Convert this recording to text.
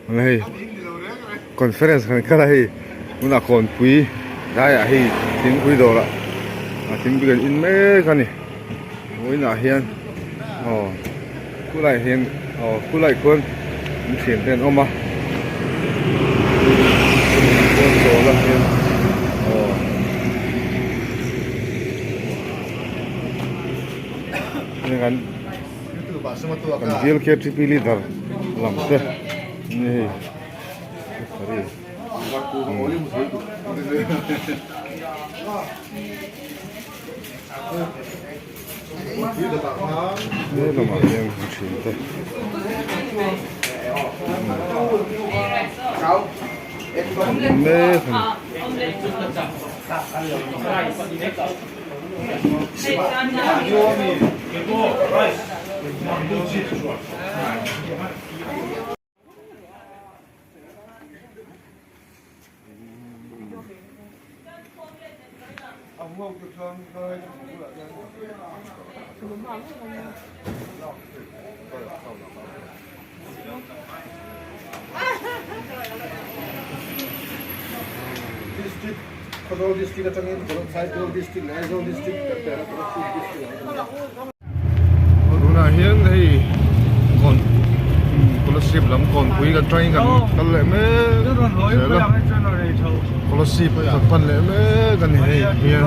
Hei conference kan kal a hei tunah kawnpui laiah hei thingpui dawrah a thingpui kan in mek a ni vawiinah hian aw khulaiah hian aw khulaiah khuan an thian te an awm a chuan chawl ah hian aw. Kan bial KTP leader lam te ni hei he lamah hian thin te mek a ni. Khawzawl district atangin Saitual district leh Aizawl district kan pek a Kolasib district ah kan awm a. Tunah hian hei kawn Kolasib lam kawnpui kan tangin kan kal leh mek zel a Kolasib kan pan leh mek a ni hei hian.